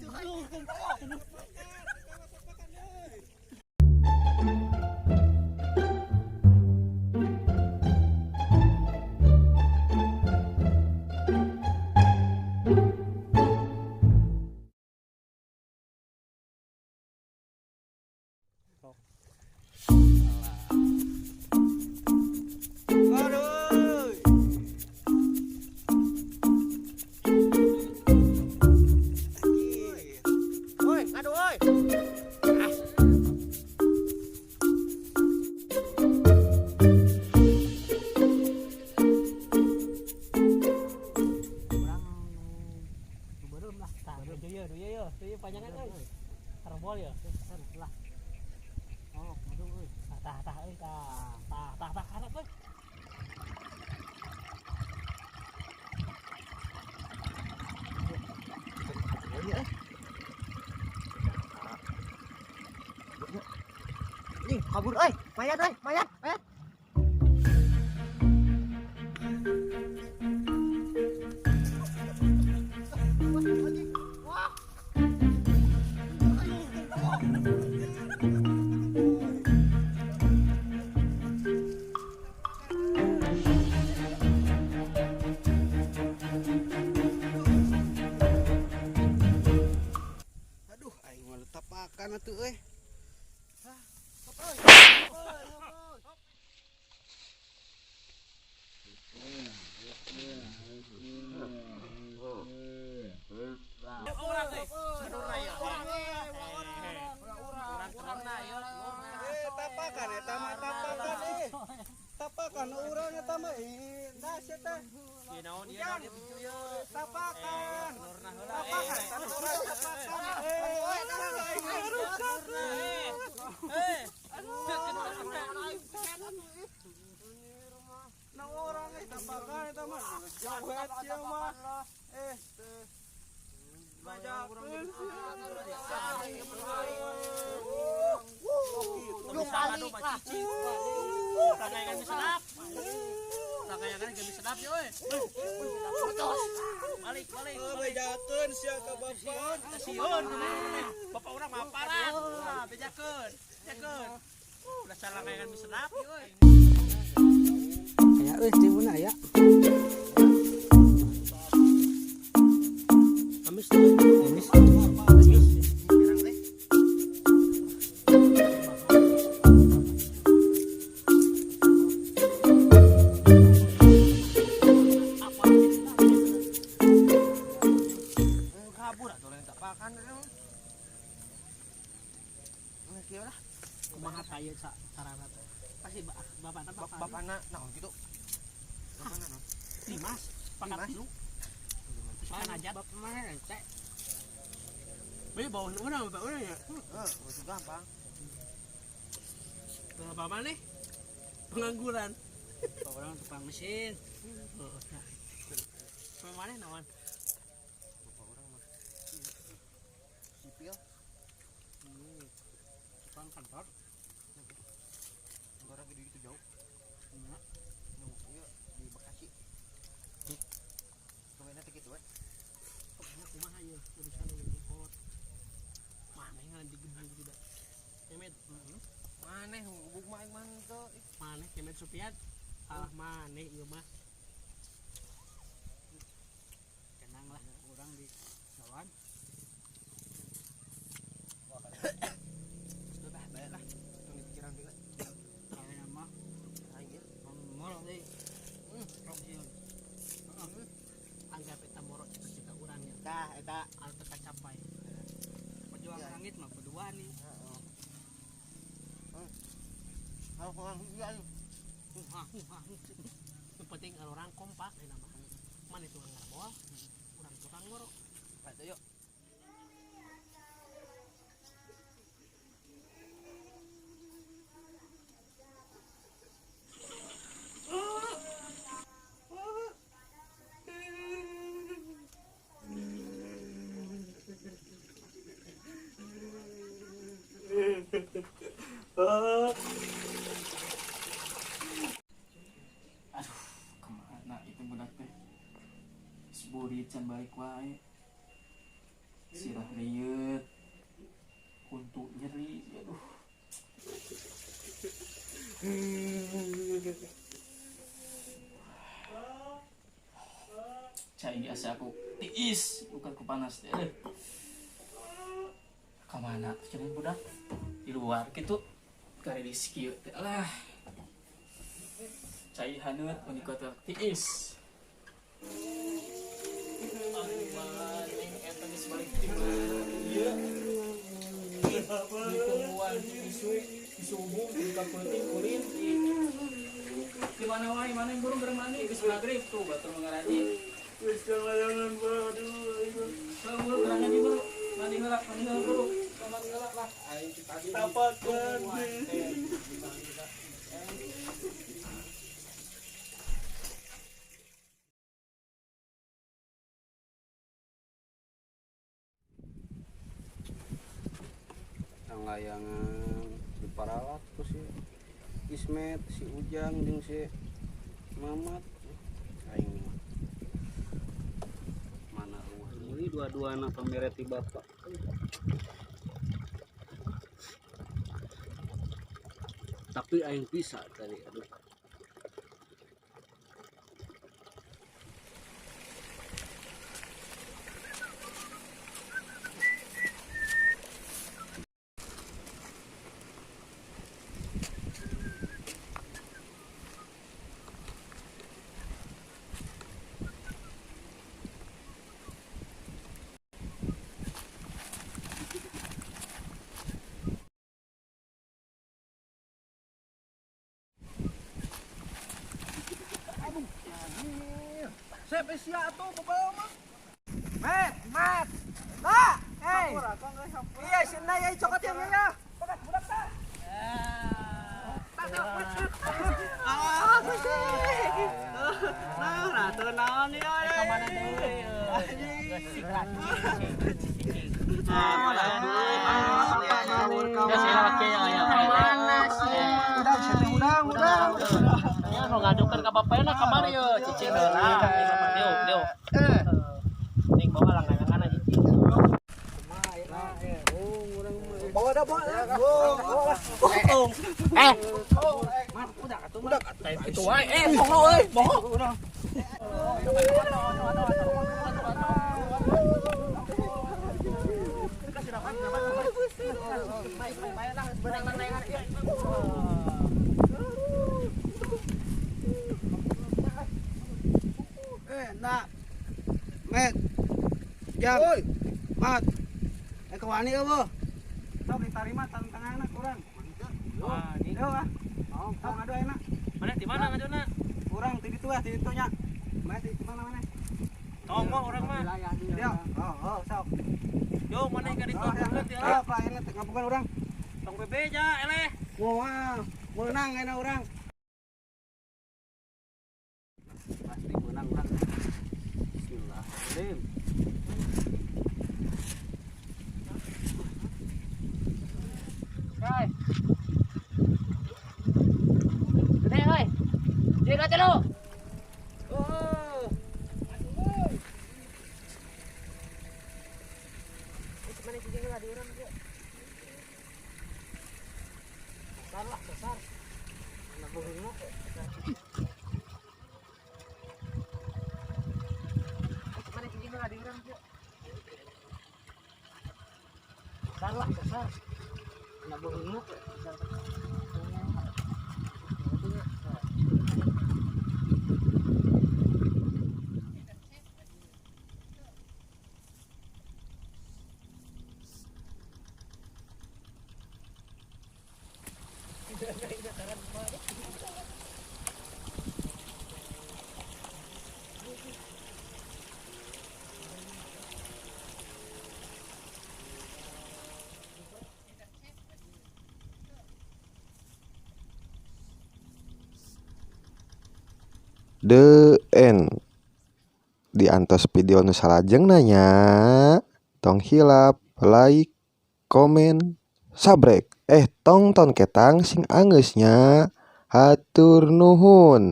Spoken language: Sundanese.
Aduh. Woi, aduh oi. Urang beureum lah tah ieu ieu ieu ieu panjangan euy. Karbol ya. Lah. Oh, aduh euy. Tah tah euy tah. Tah tah tah karep euy. Anjing, kabur euy. Mayat euy, mayat, mayat. Aduh, aing mah tapakan atuh euy. Tapakan eta mah tapakan eh. Tapakan urang eta mah ih, das eta. Tapakan. Tapakan eta mah urang tapakan. Eh, rusak. Eh. Nah orang eh tapakan eta mah jauh sia mah. Eh, teu. Bajakeun Lu balik lah. Rangkaian mie sedap. Rangkaian mie sedap ya euy. Balik balik. Bejakeun sia ka bapak. Sieun bapak urang mah aparat. Bejakeun. Bejakeun. Dasar rangkaian mie sedap euy. Aya euy tiwuna aya. Amis tuh. Amis. Kabur atuh lain tapakan. Nah, kieu lah. Kumaha ta ieu carana teh? Pasti bapakna bakal Bapakna naon kitu? Bapakna naon? Dimas, pangkat Dimas? tilu. Kan hajat. Bapak mana cek? Beuh bawah urang bapak urang ya. Heeh, itu gampang. Bapak mana? Pengangguran. Bapak urang tukang mesin. Heeh. Bapak mana naon? Bapak urang mah sipil. Tukang kantor. Orang gede gitu jauh. Nya. Nu ieu di Bekasi. Kemana teh kitu we? Pokoknya kumaha ieu urusan ieu repot. Maneh ngan digebug tidak. Kemet, Maneh gebug mah aing mah teu. maneh Kemet Supian. Salah maneh ieu mah. Tenang lah urang di lawan. Sudah bae lah. Tong dipikiran deui. Ayeuna mah Aing ieu. moro deui. Rong sieun. Anggap eta moro cita-cita urang ya. Tah eta. Anu teu kacapai. Pejuang Iya. langit mah berdua nih. Heeh. Kalau kurang iya aing. Hah, hah. Yang penting anu orang kompak ayeuna mah. Maneh tukang ngarbol, urang tukang ngoro. Atuh yuk. Aduh, kemana itu budak teh? Seburit can balik wae. Sirah liut. Huntu nyeri, aduh. Cai asa aku tiis, bukan ku panas teh. Aduh. Kamana cenah budak? Di luar gitu. Kari di kieu teh lah. Cai haneut mun teh tiis. Aduh, maneh eta geus balik ti ieu. Ditungguan di subuh di peuting ulin. Di mana wae maneh burung bareng mandi geus magrib tuh batur mangaraji. Geus kalayangan aduh. Buru gerangan buru. Mandi heula, mandi heula buru. Mandi heula lah. Aing ti tadi. Tapakan. Layangan di paralat ku si Ismet, si Ujang jeung si Mamat. Aing mah mana eueuh meuli dua-duana pamere ti bapak. Tapi aing bisa tadi aduh. Sep sia atuh babawa mah. Met, mat. Nah, eh. Iya, si Nay ay cokot ya ya. Budak budak ta. Ah, gusti. Nah, nah teu naon ieu. Ka mana deui? Cicing. Udang, udang, udang. Ya nu ngadukeun ka bapakna kamari ye, cicing heula. Deu, deu. Ning bawa langgangan aja cicing. Bawa dah, bawa. Eh, Mat, udah atuh, udah atuh. itu wae. Eh, bohong euy, bohong. Nak. Met. Jang. Mat. Eh kewani eueuh. Sok ditarima tantanganna kurang. Wah, ini. Yo ah. Sok ngadu ayeuna. Mana di mana ngaduna? Kurang ti ditu ah, ti ditu nya. Mana di mana mana? Tong mah urang mah. Yo. Oh, oh, sok. Yo, mana ka ditu? Oh, ya. Bukan Oh, Pak, ayeuna teh ngabukan urang. Tong bebeja eleh. Moal, meunang ayeuna urang. Pasti menang urang. Bismillahirrahmanirrahim. Hai. Gede euy. Dia ka telu. Oh. Mana cicing lah di urang kieu. Besar lah, besar. Mana beuheungna. Mana cicing lah di urang kieu. Besar lah, besar. Mana beuheungna. Besar. The end. Diantos video nu salajengna nya. Tong hilap like, komen, sabrek. Tongton ketang sing anggeus nya. Hatur nuhun.